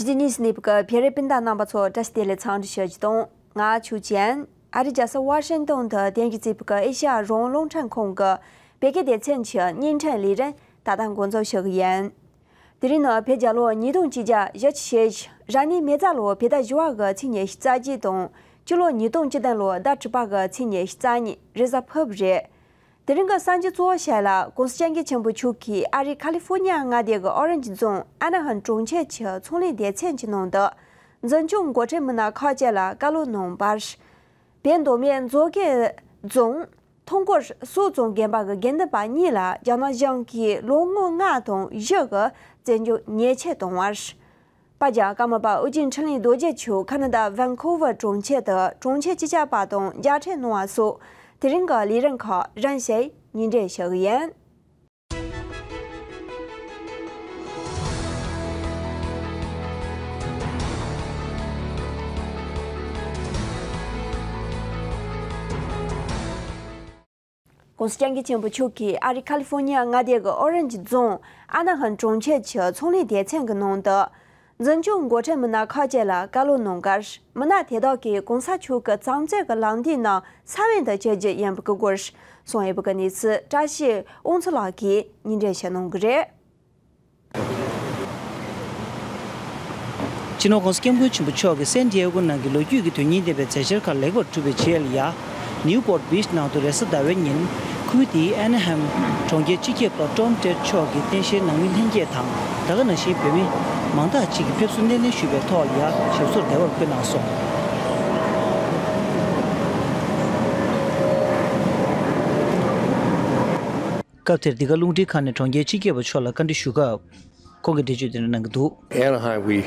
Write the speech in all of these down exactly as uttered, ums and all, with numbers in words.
ཇི་ནིས་ནེབ་ཀྱི་བོད་རིགས་སྤུན་ཟླ་རྣམ་པ་ཚོ་བཀྲ་ཤིས་བདེ་ལེགས་འཚམས་འདྲི་ཞུ་རྒྱུ་དང་། ང་ཆོས་ཅན། ཨ་རིའི་རྒྱལ་ས་ཝ་ཤིང་ཏོན་དུ་དེང་གི་རྩིས་པའི་ཨེ་ཤ་ཡ་རང་དབང་རླུང་འཕྲིན་ཁང་གི་བོད་སྐད་སྡེ་ཚན་གྱི་བརྙན་འཕྲིན་ལས་རིམ་ད་ལྟ་འགོ་འཛུགས་ཞུ་གི་ཡིན། དེ་རིང་ནི་བོད་རྒྱལ་ལོ་ཉིས་སྟོང་གཅིག་བརྒྱ་བཞི་བཅུ་ཞེ་བཞི། རབ་གནས་མེ་བཙའ་ལོ་བོད་ཟླ་བཞི་བ་གི་ཚེས་ཉི་ཤུ་རྩ་གཅིག་དང་། སྤྱི་ལོ་ཉིས་སྟོང་བཅུ་བདུན་ལོ་ཟླ་དྲུག་པ་གི་ཚེས་ཉི་ཤུ་རྩ་གཉིས་རེས་གཟའ་ཕུར་བུ་རེད། དེ་རིང་གི་གསར་འགྱུར་གཙོ་བོ་ཞིག་ལ། ༸གོང་ས་༸སྐྱབས་མགོན་ཆེན་པོ་མཆོག་གིས་ཨ་རིའི་ཁ་ལི་ཧྥོ་ནི་ཡ་མངའ་སྡེ་གི་ཨོ་རེན་ཇི་རྫོང་ཨ་ན་ཧམ་གྲོང་ཁྱེར་གྱི་ཚོང་ལས་སྡེ་ཚན་གྱི་ནང་དུ། འཛིན་སྐྱོང་འགོ་ཁྲིད་མི་སྣ་ཁག་ཅིག་ལ་བཀའ་སློབ་གནང་བར། བོད་མདོ་སྨད་མཛོད་དགེ་རྫོང་ཐོང་སྐོར་སོག་རྫོང་དགོན་པ་གི་དགེ་འདུན་པ་གཉིས་ལ་རྒྱ་ནག་གཞུང་གིས་ལོ་ངོ་ལྔ་དང་བཞི་གི་བཙོན་འཇུག་ཉེས་ཆད་བཏང་བར། པ་རྒྱལ་ཀརྨ་པ་ཨོ་རྒྱན་འཕྲིན་ལས་རྡོ་རྗེ་མཆོག་ཁ་ན་ཌ་ཝན་ཁོ་ཝར་གྲོང་ཁྱེར་དུ་གྲོང་ཁྱེར་སྤྱི་ཁྱབ་པ་དང་མཇལ་འཕྲད་གནང་བ་སོགས། དེ་རིང་གི་ལས་རིམ་ཁག་རིམ་བཞིན་སྙན་སྒྲོན་ཞུ་གི་ཡིན། ༸གོང་ས་༸སྐྱབས་མགོན་ཆེན་པོ་མཆོག་གིས་ཨ་རིའི་ཁ་ལི་ཧྥོ་ནི་ཡ་མངའ་སྡེ་གི་ཨོ་རེན་ཇི་རྫོང་ཨ་ན་ཧམ་གྲོང་ཁྱེར་གྱི་ཚོང་ལས་སྡེ་ཚན་གྱི་ནང་དུ། འཛིན་སྐྱོང་འགོ་ཁྲིད་མི་སྣ་ཁག་ཅིག་ལ་བཀའ་སློབ་གནང་སྐབས། མི་སྣ་དེ་དག་གིས་གོང་ས་མཆོག་གི་བྱམས་བརྩེ་གི་ལམ་བདེ་ནང་ས་བོན་དུ་གྱུར་རྒྱུ་ཡིན་པའི་སྐོར་གསུངས་ཡོད་པའི་གནས་ཚུལ་བཀྲ་ཤིས་དབང་ཕྱུག་ལགས་ཀྱིས་སྙན་སྒྲོན་ཞུ་གནང་གི་རེད། སྤྱི་ནོར་༸གོང་ས་༸སྐྱབས་མགོན་ཆེན་པོ་མཆོག་གིས་སན་ཏི་ཡེ་གོ་ནང་གི་ལོ་རྒྱུས་ཀྱི་དོན་སྙིང་ལྡན་པའི་མཛད་འཆར་ཁག་ལེགས་པར་གྲུབ་པའི་རྗེས་ལ་ཡ། ནིའུ་པོར་ཊི་བྷིཆ་ནང་དུ་རེས་གཟའ་ཟླ་བའི་ཉིན། ཁུལ་དེའི་ཨན་ཧེམ་གྲོང་ཁྱེར་སྤྱི་ཁྱབ་པ་ཊོམ་ཊེཌ་མཆོག་གིས་རྟེན་གཞིའི་ནང་མི་ལྷན་རྒྱས་དང་། ད་ག་ནང་བཞིན་བོད་མི་མང་དག་ཅིག་གིས་ཕེབས་བསུ་སྣེ་ལེན་ཞུས་པའི་ཐོག་ལ་ཡ། ཞབས་སོར་བདེ་བར་འཁོད་གནང་སོང་། སྐབས་དེར་འདི་ག་རླུང་འཕྲིན་ཁང་ནས་གྲོང་ཁྱེར་སྤྱི་ཁྱབ་པ་མཆོག་ལ་བཀའ་འདྲི་ཞུ་སྐབས། ཁོང་གིས་འགྲེལ་བརྗོད་འདི་འདྲ་གནང་གི་འདུག། Anaheim, we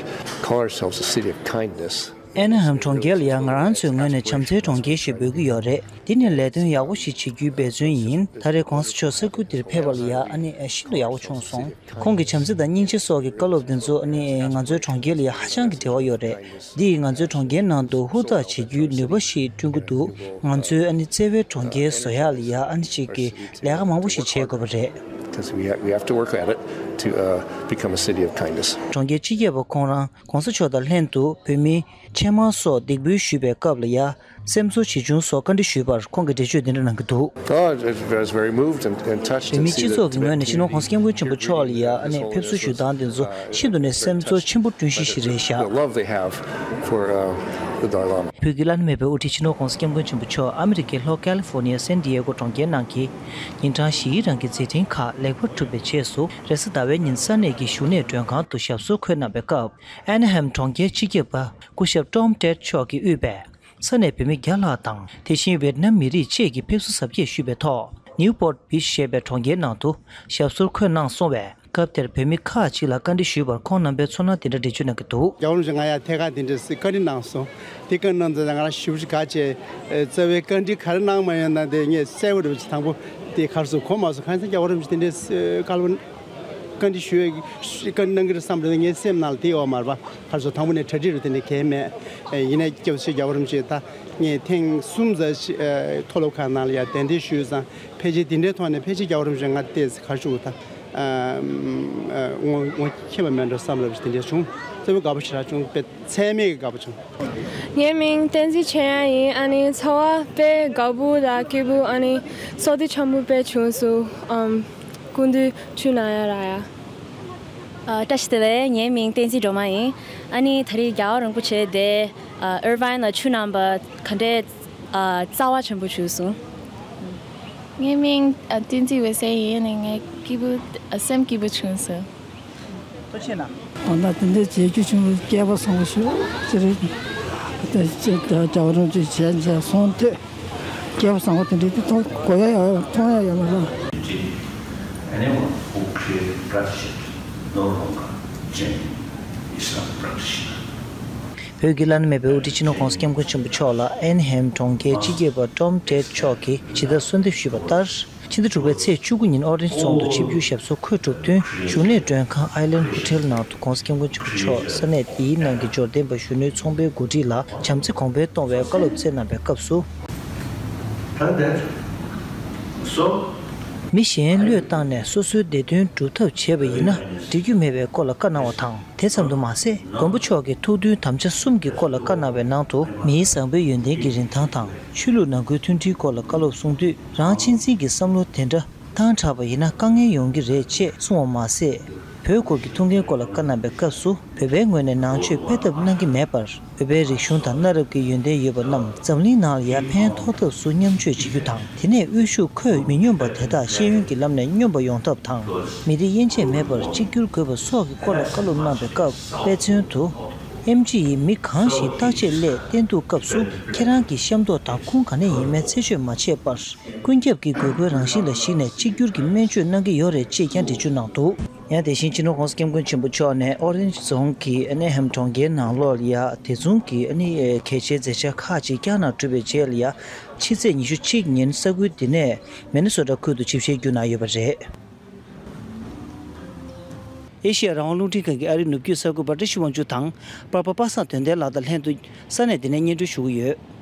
call ourselves a city of kindness. ཨན་ཧེམ་གྲོང་ཁྱེར་ལ་ཡང་ང་རང་ཚོའི་ངོས་ནས་བྱམས་བརྩེའི་གྲོང་ཁྱེར་ཞེས་འབོད་ཀྱི་ཡོད་རེད། འདི་ནི་ལས་དོན་ཡག་པོ་ཞིག་བྱེད་རྒྱུའི་འབད་བརྩོན་ཡིན། ད་རེས་གོང་ས་མཆོག་ས་ཁུལ་འདིར་ཕེབས་པ་ལ་ཡང་ཨ་ནི་ཤིན་ཏུ་ཡག་པོ་བྱུང་སོང་། ཁོང་གི་བྱམས་བརྩེ་དང་སྙིང་རྗེ་སོགས་ཀྱི་བཀའ་སློབ་འདི་ཚོ་ཨ་ནི་ང་ཚོའི་གྲོང་ཁྱེར་ལ་ཡང་ཧ་ཅང་གི་འབྲེལ་བ་ཡོད་རེད། འདིས་ང་ཚོའི་གྲོང་ཁྱེར་ནང་དུ་ཧུར་ཐག་བྱེད་རྒྱུའི་ནུས་པ་ཞིག་བསྐྲུན་གྱི་འདུག། ང་ཚོའི་ཨ་ནི་བརྩེ་བའི་གྲོང་ཁྱེར་བཟོ་ཡག་ལ་ཡང་ཨ་ནི་ཅིག་གི་ལས་ཀ་མང་པོ་ཞིག་བྱེད་དགོས་པ་རེད། Because we have, we have to work at it to, uh, become a city of kindness. གྲོང་ཁྱེར་སྤྱི་ཁྱབ་པ་ཁོང་རང་གོང་ས་མཆོག་དང་ལྷན་དུ་བོད་མིའི་ཆེད་མངགས་སོགས་འདེགས་འབུལ་ཞུས་པའི་སྐབས་ལ་ཡ། སེམས་ཚོར་ཇི་བྱུང་སོགས་བཀའ་འདྲི་ཞུས་པར་ཁོང་གིས་འགྲེལ་བརྗོད་འདི་འདྲ་གནང་གི་འདུག། Oh, I was very moved and, and touched བོད་to མིའི་see སྤྱི་ཚོགས་ཀྱི་ངོས་ནས་སྤྱི་ནོར་གོང་ས་༸སྐྱབས་མགོན་ཆེན་པོ་མཆོག་ལ་ཡ་ཨ་ནི་ཕེབས་བསུ་ཞུ་སྟངས་འདི་ཚོ་ཤིན་ཏུ་ནས་སེམས་ཚོར་ཆེན་པོ་བསྐྲུན་གཞི་ཞིག་རེད་བཞག། The love they have for, uh, the Dalai Lama. བོད་ཀྱི་བླ་ན་མེད་པའི་དབུ་ཁྲིད་སྤྱི་ནོར་གོང་ས་༸སྐྱབས་མགོན་ཆེན་པོ་མཆོག་ཨ་མི་རི་ཀའི་ལྷོ་ཀ་ལི་ཧྥོར་ནི་ཡའི་སན་ཏི་ཡེ་གོ་གྲོང་ཁྱེར་ནང་གི་ཉིན་གྲངས་བཞིའི་རིང་གི་མཛད་འཕྲིན་ཁག་ལེགས་པར་གྲུབ་པའི་རྗེས་སུ། རེས་གཟའ་ཟླ་བའི་ཉིན་ས་གནས་ཀྱི་བཞུགས་གནས་མགྲོན་ཁང་དུ་ཞབས་སོར་འཁོད་གནང་བའི་སྐབས། ཨན་ཧེམ་གྲོང་ཁྱེར་སྤྱི་ཁྱབ་པ་སྐུ་ཞབས་ཊོམ་ཊེཌ་མཆོག་གིས་དབུས་པའི་ས་གནས་བོད་མི་བརྒྱ་ལྷག་དང་། དེ་བཞིན་ཝེད་ནམ་མི་རིགས་བཅས་ཀྱིས་ཕེབས་བསུ་གཟབ་རྒྱས་ཞུས་པའི་ཐོག། ནིའུ་པོར་ཊི་བྷིཆ་ཞེས་པའི་གྲོང་ཁྱེར་ནང་དུ་ཞབས་སོར་འཁོད་གནང་སོང་བས། སྐབས་དེར་བོད་མི་ཁག་ཅིག་ལ་བཀའ་འདྲི་ཞུས་པར་ཁོང་རྣམ་པའི་ཚོར་སྣང་དེ་འདྲ་འགྲེལ་བརྗོད་གནང་གི་འདུག། རྒྱལ་བ་རིན་པོ་ཆེ་ང་ཡང་ཐད་ཀར་དེ་འདྲ་སེ་བཀའ་འདྲི་གནང་སོང་། དེ་བཀའ་གནང་ཙང་ང་རང་ཞེ་པོ་ཅིག་དགའ་བྱས། རྩ་བའི་བཀའ་འདྲི་ག་རེ་གནང་མ་ཡོང་ན་དེ་ངས་གསལ་པོ་རེད་པ་ཅིག་དང་པོ་དེ་ག་རེ་ཟེར་གོ་མ་སོང་། གང་ཡིན་ཟེར་ན་རྒྱལ་བ་རིན་པོ་ཆེ་དེ་འདྲའི་བཀའ་སློབ་བཀའ་འདྲི་ཞུ་ཡས་བཀའ་འདྲི་གནང་གི་རེད་བསམ་རེད། ངའི་སེམས་ནང་ལ་དེ་ཡོད་མ་རེད་པ། ག་རེ་ཟེར་དང་པོ་ནས་གྲ་སྒྲིག་རེད། དེ་འདྲ་གང་ཡང་མེད། ཡིན་ནའི་སྐྱབས་རྗེ་རྒྱལ་བ་རིན་པོ་ཆེ་ད་ངས་ཐེངས་གསུམ་ཙམ་ཞིག་མཐོ་སློབ་ཁག་ནང་ལ་ཡང་གདན་འདྲེན་ཞུས་ཙང་ཕལ་ཆེར་དེ་འདྲའི་ཐོག་ནས་ཕལ་ཆེར་རྒྱལ་བ་རིན་པོ་ཆེ་ང་ཏོག་ཙམ་ག་རེ་ཞུ་དགོས་ད། ཨ་ངོ་ངོ་མཁྱེན་པ་མེད་འགྲོ་བསམ་ལབ་ཞིག་དེ་འདྲ་བྱུང་། རྩ་བའི་དགའ་པོ་ཞེ་དྲག་བྱུང་། དཔེ་ཚད་མེད་ཀྱི་དགའ་པོ་བྱུང་། ངའི་མིང་བསྟན་འཛིན་ཆོས་དབྱངས་ཡིན། ཨ་ནི་ཚོར་བ་དཔེ་དགའ་པོ་དང་སྐྱིད་པོ། ཨ་ནི་བསོད་བདེ་ཆེན་པོ་དཔེ་བྱུང་སོང་། ཨམ་སྐུ་མདུན་ཆུ་ནང་ཡ་ར་ཡ། ཨ་བཀྲ་ཤིས་བདེ་ལེགས། ངའི་མིང་བསྟན་འཛིན་སྒྲོལ་མ་ཡིན། ཨ་ནི་ད་རེས་རྒྱལ་བ་རིན་པོ་ཆེ་དེ་ཨ་ཨིར་ཝའིན་ལ་ཆུ་གནང་བ་ག་འདྲའི་ཨ་རྩ་བ་ཆེན་པོ་བྱུང་སོང་། ངའི་མིང་ཨ་བསྟན་འཛིན་འོད་ཟེར་ཡིན། ཨ་ནི་ངའི་སྐྱིད་པོ་ཨ་སེམས་སྐྱིད་པོ་བྱུང་སོང་། ཨ་ན་དེ་འདྲའི་བྱེད་རྒྱུ་བྱུང་བའི་སྐལ་བ་བཟང་པོ་ཞིག་ཅི་རེད། ད་ཅི་ད་རྒྱལ་བ་རིན་པོ་ཆེ་བྱས་བྱས་སོང་སྟེ། སྐལ་བ་བཟང་པོ་དེ་འདྲའི་དེ་མཐོང་གོ་ཡ་ཡོད་མཐོང་ཡ་ཡོད་མ་རེད། Anyone who created gratitude no longer genuine Islam practitioner. བོད་ཀྱི་བླ་ན་མེད་པའི་དབུ་ཁྲིད་སྤྱི་ནོར་༸གོང་ས་༸སྐྱབས་མགོན་ཆེན་པོ་མཆོག་ལ་ཨན་ཧེམ་གྲོང་ཁྱེར་སྤྱི་ཁྱབ་པ་ཊོམ་ཊེཌ་མཆོག་གིས་ཇི་ལྟར་གསོལ་འདེབས་ཞུས་པ་ལྟར། ཕྱི་ཟླ་དྲུག་པའི་ཚེས་བཅུ་དགུ་ཉིན་ཨོ་རེན་ཇི་རྫོང་དུ་ཆིབས་བསྒྱུར་ཞབས་སོར་འཁོད་གྲུབ་བསྟུན། བཞུགས་གནས་མགྲོན་ཁང་Island Hotel ནང་དུ་༸གོང་ས་༸སྐྱབས་མགོན་ཆེན་པོ་མཆོག་ས་གནས་འདིའི་ནང་གི་འབྱོར་ལྡན་པ་གཞོན་ནུའི་ཚོང་པའི་འགོ་ཁྲིད་ལ་བྱམས་བརྩེ་གོང་འཕེལ་གཏོང་བའི་བཀའ་སློབ་སྩལ་གནང་བའི་སྐབས་སུ། Tell that. So, མི་གཞན་བློས་བཏང་ནས་སོ་སོའི་བདེ་དོན་སྒྲུབ་ཐབས་བྱས་པ་ཡིན་ན་འགྲིག་རྒྱུ་མེད་པའི་སྐོར་ལ་བཀའ་གནང་བ་དང་། དེ་ཙམ་དུ་མ་ཟད། མགོན་པོ་མཆོག་གིས་ཐུགས་མཐུན་དམ་བཅའ་གསུམ་གྱི་སྐོར་ལ་བཀའ་གནང་བའི་ནང་དུ། མིའི་བཟང་པོའི་ཡོན་ཏན་གྱི་རིན་ཐང་དང་། ཆོས་ལུགས་ནང་ཁུལ་མཐུན་སྒྲིལ་སྐོར་ལ་བཀའ་སློབ་གསུངས་དུས། རང་གཅེས་འཛིན་གྱི་བསམ་བློ་དེ་འདྲ་བཏང་དྲགས་པ་ཡིན་ན་དཀའ་ངལ་ཡོང་གི་རེད་ཅེས་གསུངས་པ་མ་ཟད། བོད་སྐོར་གྱི་ཐུགས་འགན་སྐོར་ལ་བཀའ་གནང་བའི་སྐབས་སུ། བོད་པའི་ངོས་ནས་ནང་ཆོས་སྤེལ་ཐབས་གནང་གི་མེད་པར། བོད་པའི་རིག་གཞུང་དང་གནའ་རབས་ཀྱི་ཡོན་ཏན་ཡོད་པ་རྣམས་འཛམ་གླིང་ནང་ལ་ཡར་ཕན་ཐོགས་ཐབས་སུ་མཉམ་སྤྱོད་བྱེད་རྒྱུ་དང་། དེ་ནས་དབུལ་ཕྱུག་ཁོད་མི་སྙོམས་པ་དེ་དག་ཤེས་ཡོན་གྱི་ལམ་ནས་སྙོམས་པ་ཡོང་ཐབས་དང་། མི་རིགས་དབྱེ་འབྱེད་མེད་པར་གཅིག་གྱུར་དགོས་པ་སོགས་ཀྱི་སྐོར་ལ་བཀའ་སློབ་གནང་བའི་སྐབས། དཔེ་མཚོན་དུ། ཨེམ་ཆི་ཡིས་མི་གང་ཞིག་བརྟག་དཔྱད་སླད་བསྟེན་གཏུག་སྐབས་སུ། ཁྱེད་རང་གི་ཤ་མདོག་དང་ཁུངས་ག་ནས་ཡིན་མིན་འཚོལ་དཔྱད་མ་བྱས་པར། ཀུན་ཁྱབ་ཀྱི་དགོས་མཁོའི་རང་བཞིན་ལ་གཞིགས་ནས་གཅིག་གྱུར་གྱི་སྨན་བཅོས་གནང་གི་ཡོད་རེད་ཅེས་ཀྱང་འགྲེལ་བརྗོད་གནང་འདུག། ཡང་དེ་བཞིན་སྤྱི་ནོར་༸གོང་ས་༸སྐྱབས་མགོན་ཆེན་པོ་མཆོག་ནས་ཨོ་རེན་ཇི་རྫོང་གི་ཨ་ནི་ཧེམ་གྲོང་ཁྱེར་ནང་ལོགས་ལ་ཡ་དེ་མཚུངས་ཀྱི་ཨ་ནི་གལ་ཆེའི་མཛད་འཆར་ཁག་ཅིག་བསྐྱངས་གནང་གྲུབ་པའི་རྗེས་ལ་ཡ། ཕྱི་ཚེས་ཉི་ཤུ་གཅིག་ཉིན་ས་ཁུལ་འདི་ནས་མི་ནི་སོ་ཊ་ཁུལ་དུ་ཆིབས་ཞལ་བསྒྱུར་གནང་ཡོད་པ་རེད། ཨེ་ཤེ་ཡ་རང་དབང་རླུང་འཕྲིན་ཁང་གི་ཨ་རིའི་ནུབ་རྒྱུད་གསར་འགོད་པ་བཀྲ་ཤིས་དབང་ཕྱུག་དང་པར་པ་པ་སངས་དོན་ལྡན་ལགས་དང་ལྷན་དུ་ས་གནས་འདི་ནས་སྙན་སྒྲོན་ཞུ་གི་ཡོད།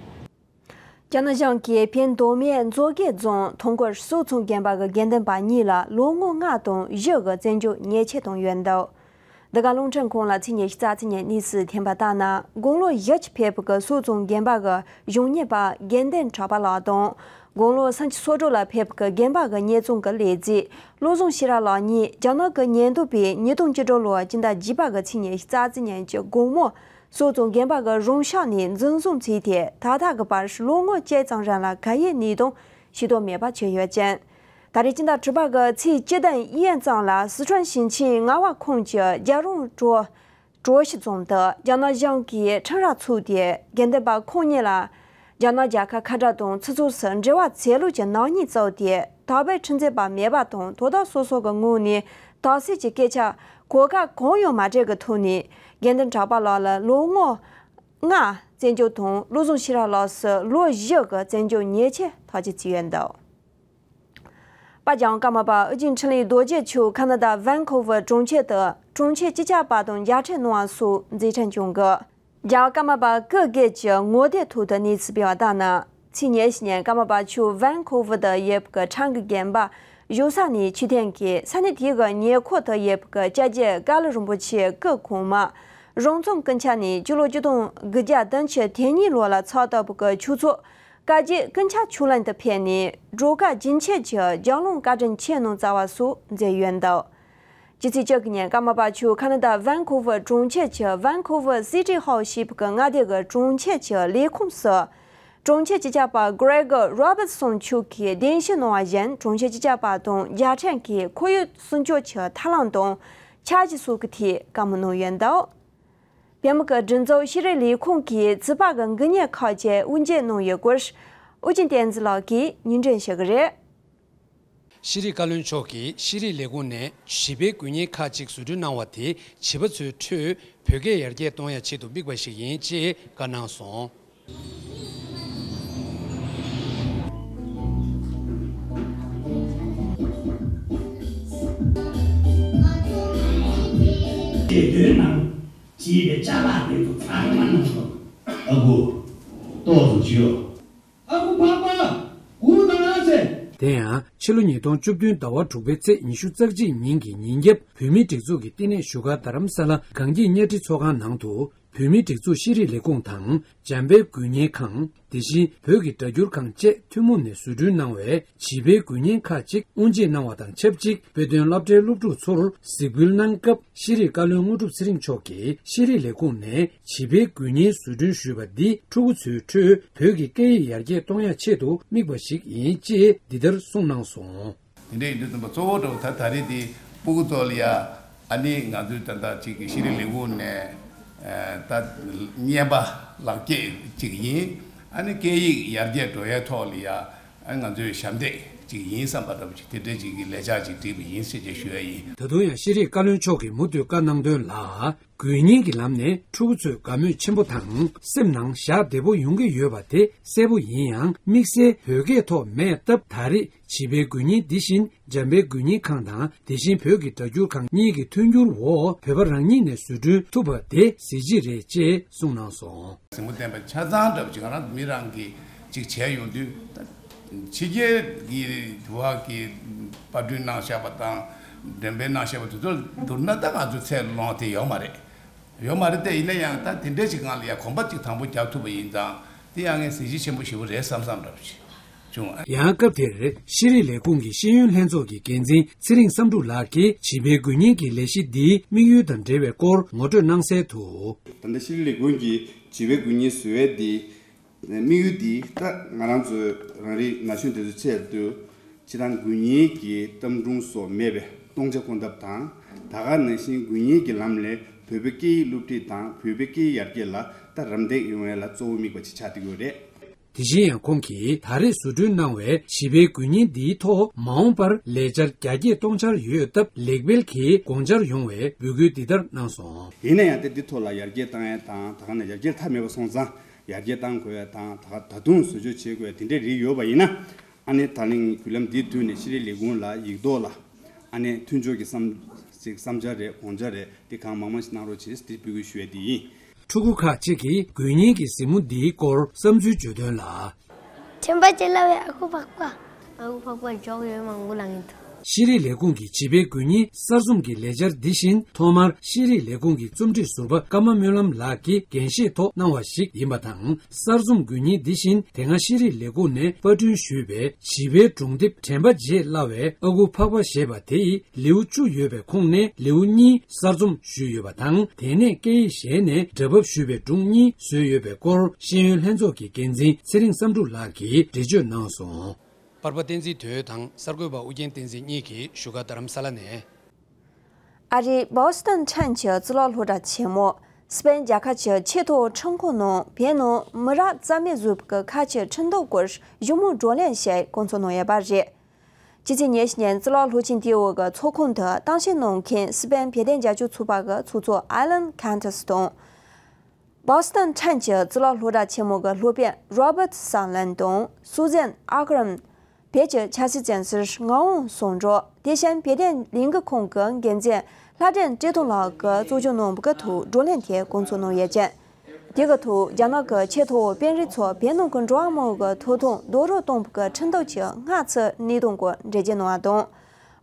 རྒྱ་ནག་གཞུང་གིས་བན་དོ་མེ་མཛོ་དགེ་རྫོང་ཐོང་ཀོར་སོག་ཚོང་དགོན་པ་གི་དགེ་འདུན་པ་གཉིས་ལ་ལོ་ངོ་ལྔ་དང་བཞི་གི་བཙན་འཇུག་ཉེས་ཆད་བཏང་ཡོད་འདུག། འདི་ག་རླུང་འཕྲིན་ཁང་ལ་ཚེས་ཉི་ཤུ་རྩ་གཅིག་ཉིན་གནས་ཚུལ་ཐོན་པ་ལྟར་ན། དགུང་ལོ་བཞི་བཅུ་ཕེབས་པའི་སོག་ཚོང་དགོན་པ་གི་གཞུང་གཉེར་པ་དགེ་འདུན་གྲགས་པ་ལགས་དང་། དགུང་ལོ་སུམ་ཅུ་སོ་དྲུག་ལ་ཕེབས་པའི་དགོན་པ་གི་གཉེར་ཚོང་གི་ལས་བྱེད་བློ་བཟང་ཤེས་རབ་ལགས་གཉིས་རྒྱ་ནག་གི་ཉེན་རྟོག་པས་ཉིས་སྟོང་བཅུ་དྲུག་ལོའི་སྤྱི་ཟླ་བརྒྱད་པ་གི་ཚེས་ཉི་ཤུ་རྩ་གཅིག་ཉིན་གྱི་དགོང་མོ། སོག་ཚོང་དགོན་པ་གི་རུ་ཤག་ནས་འཛིན་བཟུང་བྱས་ཏེ། ད་ལྟ་གི་བར་ལོ་ངོ་བཅུ་ཙམ་རིང་ལ་ག་ཡེ་ནས་དང་ཤེས་རྟོགས་མེད་པ་བྱས་ཡོད་ཅིང་། ད་རེས་སྤྱི་ཟླ་དྲུག་པ་གི་ཚེས་བཅུ་དང་གཉིས་ཙམ་ལ་སི་ཁྲོན་ཞིང་ཆེན་རྔ་བ་ཁོངས་ཀྱི་རྒྱལ་རོང་གྲོ་གྲོ་ཞི་རྫོང་དུ་རྒྱ་ནག་གཞུང་གིས་ཁྲིམས་ར་ཚུགས་ཏེ། དགེ་འདུན་པ་ཁོང་གཉིས་ལ་རྒྱ་ནག་རྒྱལ་ཁབ་ཁ་བྲལ་དང་ཚུགས་ཚུགས་སུ་འབྲེལ་བ་བྱེད་ལུགས་ཀྱི་ནག་ཉེས་བཙུགས་ཏེ། དག་པའི་ཁྲིམས་རྩོད་པ་མེད་པ་དང་དོ་བདག་སོ་སོ་གི་ངོས་ནས་དག་སེལ་གྱི་སྐད་ཆ་གོ་སྐབས་གང་ཡང་མ་སྤྲད་ཀྱི་ཐོག་ནས། དགེ་འདུན་གྲགས་པ་ལགས་ལ་ལོ་ངོ་ལྔ་བཙན་འཇུག་དང་བློ་བཟང་ཤེས་རབ་ལགས་སུ་ལོ་བཞི་གི་བཙན་འཇུག་ཉེས་ཆད་ཐག་གཅོད་བྱས་ཡོད་འདུག། པ་རྒྱལ་བ་ཀརྨ་པ་ཨོ་རྒྱན་འཕྲིན་ལས་རྡོ་རྗེ་མཆོག་ཁ་ན་ཌ་ཝན་ཁོ་ཝར་གྲོང་ཁྱེར་དུ་གྲོང་ཁྱེར་སྤྱི་ཁྱབ་པ་དང་མཇལ་འཕྲད་གནང་བ་སོགས་མཛད་འཕྲིན་བྱུང་གི། རྒྱལ་བ་ཀརྨ་པ་སྐུ་སྒེར་གྱི་ངོ་དེབ་ཐོག་ཏུ་གནས་ཚུལ་སྤེལ་བ་ལྟར་ན། ཚེས་ཉེར་བཞི་ཉིན་ཀརྨ་པ་མཆོག་ཝན་ཁོ་ཝར་དུ་ཡོད་པའི་ཁྲང་གི་དགོན་པ་བཞུགས་ས་ནས་ཆོས་ཐུན་གྱིས། ས་གནས་དེ་གི་ཉེ་འཁོར་དུ་ཡོད་པའི་སྐྱབས་རྗེ་ཀ་ལི་རིན་པོ་ཆེ་སྐུ་གོང་མ་རོང་ཚང་ཀུན་ཁྱབ་ནས་སྤྱི་ལོ་ཆིག་སྟོང་དགུ་བརྒྱ་བདུན་ཅུ་དོན་གཉིས་ལོ་ལ་ཚོགས་བསགས་པའི་ཆོས་ཚོགས་བཀའ་བརྒྱུད་ཀུན་ཁྱབ་ཆོས་གླིང་དུ་ཕེབས་ནས། སྒྲོལ་དཀར་རྒྱུན་ཆད་ཀྱི་རྒྱལ་སློང་བཀའ་དྲིན་ཆེ་གནང་བསྩལ་བ་སོགས་མཛད་ཡོད་འདུག། སྤྱི་ཚེས་བཅུ་དགུ་ཉིན་ཀརྨ་པ་མཆོག་ཁ་ན་ཌ་ཝན་ཁོ་ཝར་གྲོང་ཁྱེར་གྱི་Vancouver City Hall ཞེས་པའི་མངའ་སྡེ་གི་གྲོང་ཁྱེར་གྱི་ལས་ཁུངས་སུ། གྲོང་ཁྱེར་སྤྱི་ཁྱབ་པ་Gregg Robertson མཆོག་གིས་གདན་ཞུ་གནང་བ་བཞིན། གྲོང་ཁྱེར་སྤྱི་ཁྱབ་པ་དང་མཇལ་འཕྲད་ཀྱིས་ཁོར་ཡུག་སྲུང་སྐྱོབ་ཀྱི་ཐབས་ལམ་དང་འཆར་གཞི་སོགས་ཀྱི་ཐད་བཀའ་མོལ་གནང་ཡོད་འདུག། བོད་མི་གི་སྒྲིག་འཛུགས་ཤེས་རིག་ལས་ཁུངས་ཀྱིས་རྩིས་པ་གི་འགུལ་ཉེས་ཁག་ཅིག་དབུ་འབྱེད་གནང་ཡོད་སྐོར། ཨོ་རྒྱན་བསྟན་འཛིན་ལགས་ཀྱིས་སྙན་སྒྲོན་ཞུ་གི་རེད། ཤེས་རིག་བཀའ་བློན་མཆོག་གིས་ཤེས་རིག་ལས་ཁུངས་ནས་བྱིས་པའི་འགུལ་ཉེས་ཁག་ཅིག་བཟོ་སྐྲུན་གནང་བ་དེ། བྱིས་པ་ཚོའི་ཁྲོད་བོད་སྐད་ཡར་རྒྱས་གཏོང་ཡ་ཆེད་དུ་དམིགས་པ་ཞིག་ཡིན་ཅེས་བཀའ་གནང་སོང་། དེ་དོན་ནང་བྱིས་པའི་ཅ་ལག་དེ་ཚོ་ཚང་མ་ནང་དུ། ཨ་ཁུ། ཏོག་ཙམ་བྱིའོ། ཨ་ཁུ་འཕགས་པ། སྒུག་དང་ཟེར། དེ་ཡང་ཕྱི་ལོ་ཉིས་སྟོང་བཅུ་བདུན་ཟླ་བ་དྲུག་པའི་ཚེས་ཉི་ཤུ་རྩ་གཅིག་ཉིན་གྱི་ཉིན་རྒྱབ་བོད་མིའི་སྒྲིག་འཛུགས་ཀྱི་བསྟི་གནས་བཞུགས་སྒར་རྡ་རམ་ས་ལ་གངས་སྐྱིད་གཉའ་ཁྲི་ཚོགས་ཁང་ནང་དུ། བོད་མིའི་སྒྲིག་འཛུགས་ཤེས་རིག་ལས་ཁུངས་དང་། འཇམ་དཔལ་འགུལ་ཉེས་ཁང་། དེ་བཞིན་བོད་ཀྱི་སྒྲ་སྒྱུར་ཁང་བཅས་ཐུན་མོང་ནས་བཟོ་སྐྲུན་གནང་བའི་བྱིས་པའི་འགུལ་ཉེས་ཁག་ཅིག་དབུ་འབྱེད་གནང་བ་དང་ཆབས་ཅིག་དཔེ་སྟོན་སློབ་གྲྭའི་སློབ་ཕྲུག་ཚོར་གཟིགས་འབུལ་གནང་སྐབས། ཤེས་རིག་བཀའ་བློན་དངོས་གྲུབ་ཚེ་རིང་མཆོག་གིས་ཤེས་རིག་ལས་ཁུངས་ནས་བྱིས་པའི་འགུལ་ཉེས་བཟོ་སྐྲུན་ཞུས་པ་འདིས་ཕྲུ་གུ་ཚོའི་ཁྲོད་བོད་ཀྱི་སྐད་ཡིག་ཡར་རྒྱས་གཏོང་ཡ་ཆེད་དུ་དམིགས་པ་ཞིག་ཡིན་ཅེས་འདི་ལྟར་གསུངས་གནང་སོང་། དེ་འདྲ་ཡིན་དུས་ཙམ་པ་གཙོ་བོ་འདྲ་བོ་ད་ད་རེས་དེ་སྤུ་གུ་ཚོ་ལ་ཡ་ཨ་ནི་ང་ཚོའི་ད་ལྟ་ཅིག་གི་ཤེས་རིག་ལས་ཁུངས་ནས་ད་བརྙན་པར་ལག་སྐྱེས་ཅིག་ཡིན། ཨ་ནི་སྐད་ཡིག་ཡར་རྒྱས་འགྲོ་ཡའི་ཐོག་ལ་ཡ་ཨ་ང་ཚོའི་ཞབས་འདེགས་ཅིག་ཡིན་བསམ་པ་འདྲ་བོ་ཅིག་དེ་འདྲ་ཅིག་གི་ལས་འཆར་ཅིག་བསྒྲིགས་པ་ཡིན་ཟེར་ཅེས་ཞུ་ཡ་ཡིན། ད་དུང་ཡང་ཤེས་རིག་བཀའ་བློན་མཆོག་གིས་མུ་མཐུད་བཀའ་གནང་དོན་ལ། དགོས་ངེས་ཀྱི་ལམ་ནས་ཕྲུ་གུ་ཚོས་དགའ་མོས་ཆེན་པོ་དང་སེམས་ནང་བཞག་བདེ་པོ་ཡོང་གི་ཡོད་པ་དེ་གསལ་པོ་ཡིན་ཡང་། དམིགས་བསལ་བོད་སྐད་ཐོག་མེད་སྟབས། ད་རེས་བྱིས་པའི་འགུལ་ཉེས་འདི་བཞིན་འཇམ་དཔལ་འགུལ་ཉེས་ཁང་དང་། དེ་བཞིན་བོད་ཀྱི་སྒྲ་སྒྱུར་ཁང་གཉིས་ཀྱི་མཐུན་འགྱུར་འོག་བོད་པ་རང་ཉིད་ནས་བཟོ་སྐྲུན་ཐུབ་པ་དེ་གཟི་བརྗིད་རེད་ཅེས་གསུངས་གནང་སོང་། གཟིགས་མོ་བསྟན་པ་ཆ་ཚང་འདྲ་པོ་ཅིག་ང་རང་མི་རང་གིས་ཅིག་བྱས་ཡོང་དུས། ཕྱི་རྒྱལ་གྱི་བ་གི་པར་སྐྲུན་གནང་བཞག་པ་དང་འགྲེམས་སྤེལ་གནང་བཞག་པ་དེ་ཚོ་བསྡུར་ན་ད་ང་ཚོ་ཚད་ལོངས་དེ་ཡོད་མ་རེད། ཡོད་མ་རེད་དེ། ཡིན་ན་ཡང་ད་དེ་འདྲ་ཞིག་སྒང་ལ་ཡ་གོམ་པ་གཅིག་དང་པོ་རྒྱག་ཐུབ་པ་ཡིན་ཙང་དེ་ཡང་ངས་གཟི་བརྗིད་ཆེན་པོ་ཞེ་པོ་རེད་བསམ་བསམ་འདྲ་པོ་ཞིག་བྱུང་། ཡང་སྐབས་དེར་ཤེས་རིག་ལས་ཁུངས་ཀྱི་ཤེས་ཡོན་ལྷན་ཚོགས་ཀྱི་འགན་འཛིན་ཚེ་རིང་བསམ་འགྲུབ་ལགས་ཀྱིས་བྱིས་པའི་དགུན་གཉེན་གྱི་ལས་གཞི་འདིའི་དམིགས་ཡུལ་དང་འབྲེལ་བའི་སྐོར་ངོ་སྤྲོད་གནང་གསལ་དུ། ད་ལྟ་ཤེས་རིག་ལས་ཁུངས་ཀྱིས་བྱིས་པའི་དགུན་གཉེན་བཟོ་ཡས་འདི་དམིགས་ཡུལ་འདི་ད་ང་རང་ཚོའི་རང་རིགས་ན་གཞོན་དེ་ཚོའི་ཆེད་དུ་སྤྱིར་བཏང་དགུན་གཉེན་གྱི་གཏམ་སྒྲུང་སོགས་མེད་པའི་སྟོང་ཆ་བཀོད་ཐབས་དང་། ད་ག་ནང་བཞིན་དགུན་གཉེན་གྱི་ལམ་ལས་བོད་པའི་སྐད་ཡིག་སློབ་ཁྲིད་དང་བོད་པའི་སྐད་ཡིག་ཡར་རྒྱས་ལ་ད་རམ་འདེགས་ཡོང་ཡས་ལ་གཙོ་བོ་དམིགས་པ་ཅིག་ཆགས་བསྡད་ཡོད་རེད། དེ་བཞིན་ཡང་ཁོང་གིས་ད་རེས་བཟོ་སྐྲུན་གནང་བའི་བྱིས་པའི་དགུན་གཉེན་འདིའི་ཐོག་མ་འོངས་པར་ལས་འཆར་རྒྱ་སྐྱེད་གཏོང་འཆར་ཡོད་སྟབས་ལེགས་སྤེལ་གྱི་དགོངས་འཆར་ཡོང་བའི་འབོད་སྐུལ་འདི་ལྟར་གནང་སོང་། ཡིན་ན་ཡང་དེ་འདི་ཐོག་ལ་ཡར་རྒྱས་བཏང་ཡས་དང་ད་ག་ནས་ཡར་རྒྱས་མཐའ་མེད་པ་སོང་ཙང་ཡར་རྒྱས་བཏང་དགོས་ཡས་དང་ད་ག་ད་དུང་བཟོ་བཅོས་བྱེད་དགོས་ཡས་དེ་འདྲའི་རིགས་ཡོད་པ་ཡིན་ན། ཨ་ནི་ད་ལན་བརྒྱུད་ལམ་འདི་བསྡུས་ནས་ཤེས་རིག་ལས་ཁུངས་ལ་ཡིག་ཐོག་ལ་ཨ་ནི་མཐུན་སྦྱོར་གྱི་བསམ་ཅིག་བསམ་འཆར་རེད་དགོངས་འཆར་རེད་འདི་གང་མང་མང་ཞིག་གནང་རོགས་བྱེད་ཟེར་འདི་འབོད་སྐུལ་ཞུ་ཡས་འདི་ཡིན། ཕྲུ་གུ་ཁག་ཅིག་གིས་དགུན་གཉེན་གྱི་གཟིགས་མོ་འདིའི་སྐོར་བསམ་ཚུལ་བརྗོད་དོན་ལ། དྲན་པ་བརྗེད་སླ་བའི་ཨ་ཁུ་ཕག་པ། ཨ་ཁུ་ཕག་པ་འཇོག་ཡོད་མང་པོ་ལ་ངེས་འདུག་ཤེས་རིག་ལས་ཁུངས་ཀྱིས་བྱིས་པའི་དགུན་གཉེན་གསར་རྩོམ་གྱི་ལས་འཆར་འདི་བཞིན་ཐོག་མར་ཤེས་རིག་ལས་ཁུངས་ཀྱི་རྩོམ་སྒྲིག་ཟུར་པ་ཀརྨ་སྨོན་ལམ་ལགས་ཀྱིས་འགན་བཞེས་ཐོག་གནང་བ་ཞིག་ཡིན་པ་དང་། གསར་རྩོམ་དགུན་གཉེན་འདི་བཞིན་དེ་སྔ་ཤེས་རིག་ལས་ཁུངས་ནས་པར་སྐྲུན་ཞུས་པའི་བྱིས་པའི་སྒྲུང་དེབ་དྲན་པ་བརྗེད་སླ་བའི་ཨ་ཁུ་ཕག་པ་ཞེས་པ་དེ་ཡི་ལེའུ་བཅུ་ཡོད་པའི་ཁོངས་ནས་ལེའུ་གཉིས་གསར་རྩོམ་ཞུས་ཡོད་པ་དང་། དེ་ནས་སྐད་ཡིག་གཞན་ནས་སྒྲ་ཕབ་ཞུས་པའི་སྒྲུང་གཉིས་བཟོས་ཡོད་པའི་སྐོར་ཤེས་ཡོན་ལྷན་ཚོགས་ཀྱི་འགན་འཛིན་ཚེ་རིང་བསམ་འགྲུབ་ལགས་ཀྱིས་འགྲེལ་བརྗོད་གནང་སོང་། པར་པ་བསྟན་འཛིན་དོན་དང་གསར་འགོད་པ་ཨུ་རྒྱན་བསྟན་འཛིན་གཉིས་ཀྱིས་བཞུགས་སྒར་རྡ་རམ་ས་ལ་ནས། ཨ་རིའི་བོ་སི་ཊོན་ཁྲན་གྱི་གཙུག་ལག་སློབ་གྲྭ་ཆེན་མོ། སི་པན་རྒྱལ་ཁབ་ཀྱི་ཆེས་མཐོའི་ཁྲིམས་ཁང་ནང་བོད་ནང་མི་རབས་རྩ་མེད་བཟོ་བའི་ཁ་ཆེའི་ཁྲིམས་ཐོག་སྐོར་ཞིབ་མོ་བགྲོ་གླེང་ཞིག་བསྐོང་ཚོགས་གནང་ཡོད་པ་རེད། ཕྱི་ཚེས་ཉི་ཤུ་ཉིན་གཙུག་ལག་སློབ་ཆེན་དེའི་འོག་གི་ཚོགས་ཁང་དུ་གཏམ་བཤད་གནང་མཁན་སི་པན་བོད་དོན་རྒྱབ་སྐྱོར་ཚོགས་པ་གི་ཚོགས་གཙོ་ཨ་ལན་ཁན་ཏེ་སི་དང་། བོ་སི་ཊོན་ཁྲན་གྱི་གཙུག་ལག་སློབ་གྲྭ་ཆེན་མོ་གི་སློབ་དཔོན་རོ་བར་ཊི་སན་ལན་དང་སུ་ཛན་ཨ་ཀ་རམ། བོད་ཀྱི་ཆབ་སྲིད་བཙོན་ཟུར་ངག་དབང་ཟམ་གྲོགས། དེ་བཞིན་བོད་དོན་ལས་འགུལ་ཁང་གི་འགན་འཛིན་ལྷ་སྒྲོན་བཀྲས་མཐོང་ལགས་ཀྱིས་གཙོ་སྐྱོང་གནང་བའི་ཐོག་བགྲོ་གླེང་དེ་བསྐོང་ཚོགས་གནང་ཡོད་ཅིང་། དེ་གི་ཐོག་རྒྱ་ནག་གི་ཆེས་མཐོ་བོད་དཔོན་རིགས་ཚོ་བོད་ནང་གི་འགྲོ་བ་མང་པོའི་ཐོབ་ཐང་རྡོག་རོལ་གཏོང་བའི་ཁྲིམས་ཐོག་གི་སྔ་ཕྱིའི་གནད་དོན་སྐོར་འགྲེལ་བརྗོད་གནང་བ་དང་།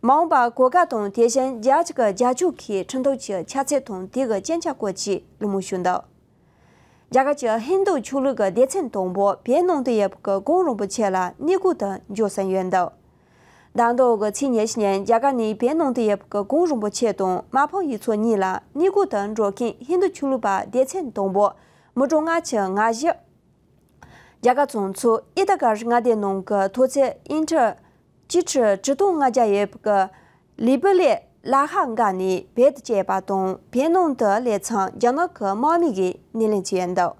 མ་འོངས་པར་གོ་སྐབས་དང་དེ་བཞིན་རྒྱལ་སྤྱི་གི་རྒྱབ་སྐྱོར་གྱི་ཁྲིམས་ཐོག་གི་ཆ་ཚད་དང་དེ་གི་རྐྱེན་ཆ་སྐོར་གྱི་གླེང་མོལ་ཞུས་འདུག་རྒྱ་གར་གྱི་ཧིན་རྡུ་ཆོས་ལུགས་ཀྱི་སྡེ་ཚན་དང་པོ་བོད་ནང་དུ་ཡོད་པའི་གོང་རིན་པོ་ཆེ་ལ་གནས་སྐོར་དུ་འབྱོར་བཞིན་ཡོད་འདུག་ཟླ་འདིའི་ཚེས་ཉི་ཤུ་ཉིན་རྒྱ་གར་ནས་བོད་ནང་དུ་ཡོད་པའི་གོང་རིན་པོ་ཆེ་དང་མ་ཕམ་ཡུལ་ཚོ་གཉིས་ལ་གནས་སྐོར་དུ་འགྲོ་མཁན་ཧིན་རྡུ་ཆོས་ལུགས་པ་སྡེ་ཚན་དང་པོ་མི་གྲངས་ལྔ་བཅུ་ང་བཞི། རྒྱ་གར་གཙང་ཕྱོགས་ཨི་ཏ་གར་མངའ་སྡེ་ནང་གི་མཐོ་ཚད་ཨིན་ཊར་ཆིག་ཁྲི་ཁྲི་སྟོང་ལྔ་བརྒྱ་ཡོད་པའི་ལི་པི་ལི་ལ་ཁ་འགག་ནས་བོད་དུ་སྐྱེས་པ་དང་བོད་ནང་དུ་སླེབས་མཚམས་རྒྱ་ནག་གི་དམག་མི་གིས་སྣེ་ལེན་བྱས་འདུག་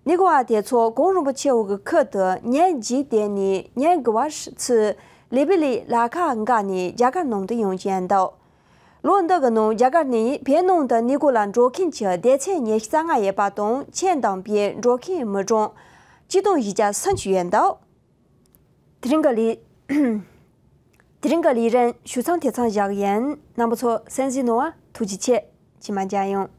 གནས་སྐོར་བ་དེ་ཚོ་གོང་རིན་པོ་ཆེ་འོག་གི་ཁུལ་དུ་ཉིན་གཅིག་བསྡད་ནས་ཉིན་དགུ་པ་ཚུར་ལི་པི་ལི་ལ་ཁ་འགག་ནས་རྒྱ་གར་ནང་དུ་ཡོང་བཞིན་འདུག་ལོ་འདི་གི་ནང་རྒྱ་གར་ནས་བོད་ནང་དུ་གནས་སྐོར་ལ་འགྲོ་མཁན་གྱི་སྡེ་ཚན་ཉི་ཤུ་རྩ་ལྔ་ཡོད་པ་དང་ཁྱོན་བསྡོམས་པའི་འགྲོ་མཁན་མི་གྲངས་གཅིག་སྟོང་བཞི་བརྒྱ་སུམ་ཅུ་ཡོད་འདུག་དེ་རིང་གི་ལས། དེ་རིང་གི་ལས་རིམ་ཞུ་མཚམས་དེ་ཙམ་བཞག་ཡིན། རྣམ་པ་ཚོ་གསན་གཟིགས་གནང་བ་ཐུགས་རྗེ་ཆེ། རྗེས་མ་མཇལ་ཡོང་།